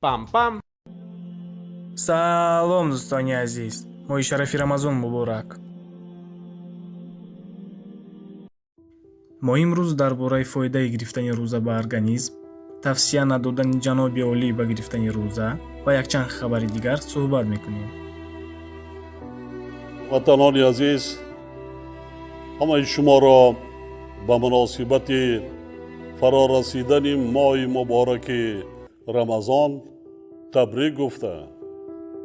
Пам-пам. Салом, дӯстони азиз, моҳи шарафи Рамазон муборак. Мо имрӯз дар бораи фоидаи гирифтани рӯза ба организм, тавсия надодани ҷаноби олӣ ба гирифтани рӯза ва якчанд хабари дигар суҳбат мекунем. Ватанони азиз, ҳамаи шуморо ба муносибати фарорасидани моҳи мубораки Рамазон табрик гуфта,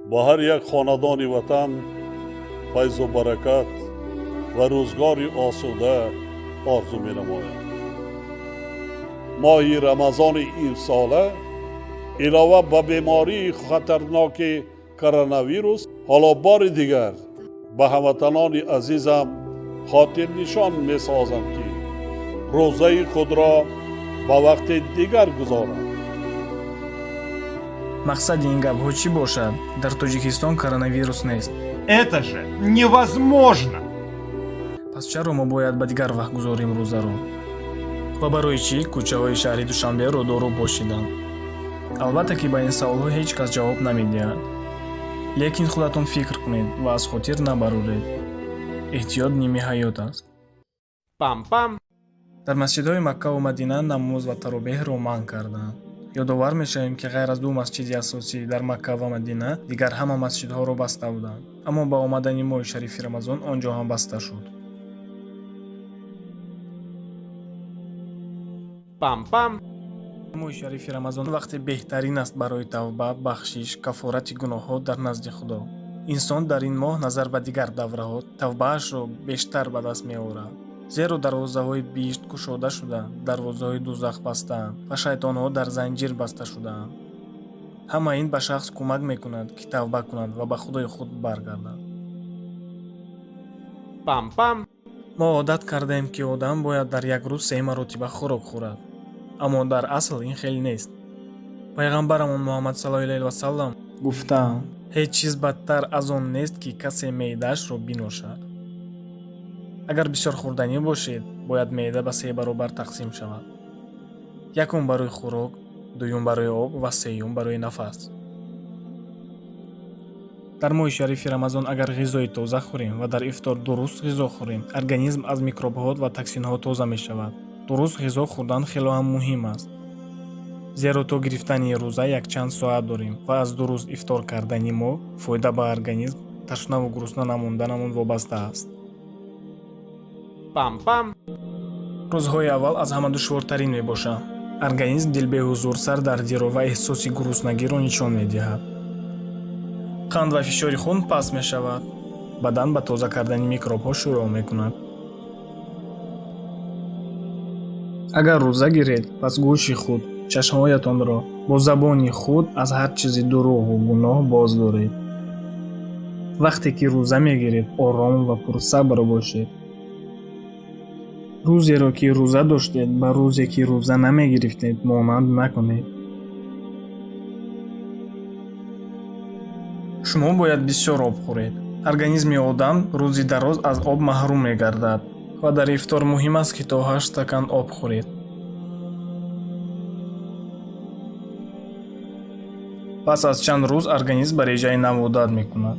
ба ҳар як хонадони ватан файзу баракат ва рӯзгори осуда орзу менамоям. Моҳи Рамазони имсола илова ба бемории хатарноки коронавирус ҳоло бори дигар ба ҳамватанони азизам хотирнишон месозам, ки рӯзаи худро ба вақти дигар гузорам. Мақсади ин гапҳо чӣ бошад? Дар Тоҷикистон коронавирус нест. Это же невозможно! Пас чаро мо бояд ба дигар вақт гузорем рӯзаро? Ва барои чӣ кӯчаҳои шаҳри Душанберо дору пошиданд? Албатта, ки ба ин саволҳо ҳеҷ кас ҷавоб намедиҳад. Лекин худатон фикр кунед ва аз хотир набароред. Эҳтиёт ними ҳаёт аст. Пам-пам. Дар масҷидҳои Маккаву Мадина намоз ва таробеҳро манъ карданд. Ёдовар мешавем, ки ғайр аз ду масҷиди асосӣ дар Макка ва Мадина, дигар ҳама масҷидҳоро баста буданд. Аммо ба омадани моҳи шарифи Рамазон он ҷо ҳам баста шуд. Пам-пам. Моҳи шарифи Рамазон вақти беҳтарин аст барои тавба, бахшиш, кафорати гуноҳҳо дар назди Худо. Инсон дар ин моҳ назар ба дигар давраҳо тавбаашро бештар ба даст меорад. Зеро дарвозаҳои биҳишт кушода шуда, дарвозаҳои дузах бастаанд ва шайтонҳо дар занҷир баста шудаанд. Ҳама ин ба шахс кӯмак мекунад, ки тавба кунад ва ба Худои худ баргардад. Пам-пам. Мо одат кардаем, ки одам бояд дар як рӯз се маротиба хӯрок хӯрад. Аммо дар асл ин хел нест. Пайғамбарамон Муҳаммад саллаллоҳу алайҳи васаллам гуфтаанд: ҳеҷ чиз бадтар аз он нест, ки касе меъдаашро бинӯшад. Агар бисёр хӯрданӣ бошед, бояд меъда ба се баробар тақсим шавад. Якум барои хӯрок, дуюм барои об ва сеюм барои нафас. Дар моҳи шарифи Рамазон агар ғизои тоза хӯрем ва дар ифтор дуруст ғизо хӯрем, организм аз микробҳо ва токсинҳо тоза мешавад. Дуруст ғизо хӯрдан хело ҳам муҳим аст. Зеро то гирифтани рӯза якчанд соат дорем ва аз дуруст ифтор кардани мо фоида ба организм, ташнаву гурусна намонданамон вобаста аст. Пам-пам. Рӯзҳои аввал аз ҳама душвортарин мебошанд. Организм дилбеҳузур, сардардиро ва эҳсоси гуруснагиро нишон медиҳад. Қанд ва фишори хун паст мешавад. Бадан ба тоза кардани микробҳо шурӯъ мекунад. Агар рӯза гиред, пас гӯши худ, чашмҳоятонро бо забони худ аз ҳар чизи дурӯғу гуноҳ боз доред. Вақте ки рӯза мегиред, ором ва пурсабр бошед. Рӯзеро ки рӯза доштед, ба рӯзе ки рӯза намегирифтед монанд накунед. Шумо бояд бисёр об хӯред. Организми одам рӯзи дароз аз об маҳрум мегардад ва дар ифтор муҳим аст, ки то 8 стакан об хӯред. Пас аз чанд рӯз организм ба реҷаи нав одат мекунад.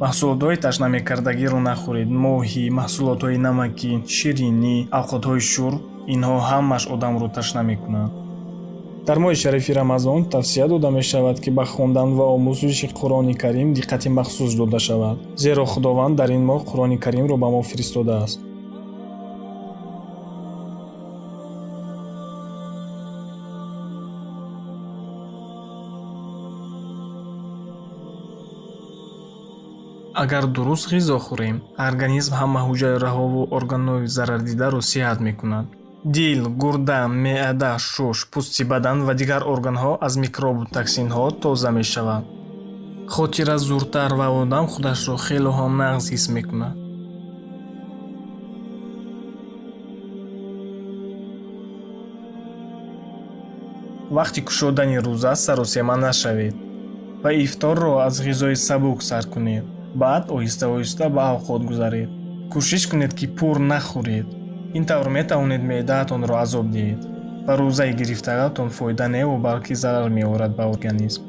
Маҳсулотҳои ташнамекардагиро нахӯред. Моҳӣ, маҳсулотҳои намакӣ, ширинӣ, авқотҳои шӯр инҳо ҳамааш одамро ташна мекунанд. Дар моҳи шарифи Рамазон тавсия дода мешавад, ки ба хондан ва омӯзиши Қуръони Карим диққати махсус дода шавад, зеро Худованд дар ин моҳ Қуръони Каримро ба мо фиристодааст. Агар дуруст ғизо хӯрем, организм ҳама ҳуҷайраҳову органҳои зарардидаро сиҳат мекунад. Дил, гурда, меъда, шуш, пӯсти бадан ва дигар органҳо аз микробу токсинҳо тоза мешаванд. Хотира зуртар ва одам худашро хело ҳам нағз ҳис мекунад. Вақти кушодани рӯза саросема нашавед ва ифторро аз ғизои сабук сар кунед. Баъд оҳиста-оҳиста ба авқот гузаред. Кӯшиш кунед, ки пур нахӯред. Ин тавр метавонед меъдаатонро азоб диҳед ва рӯзаи гирифтаатон фоида неву балки зарар меорад ба организм.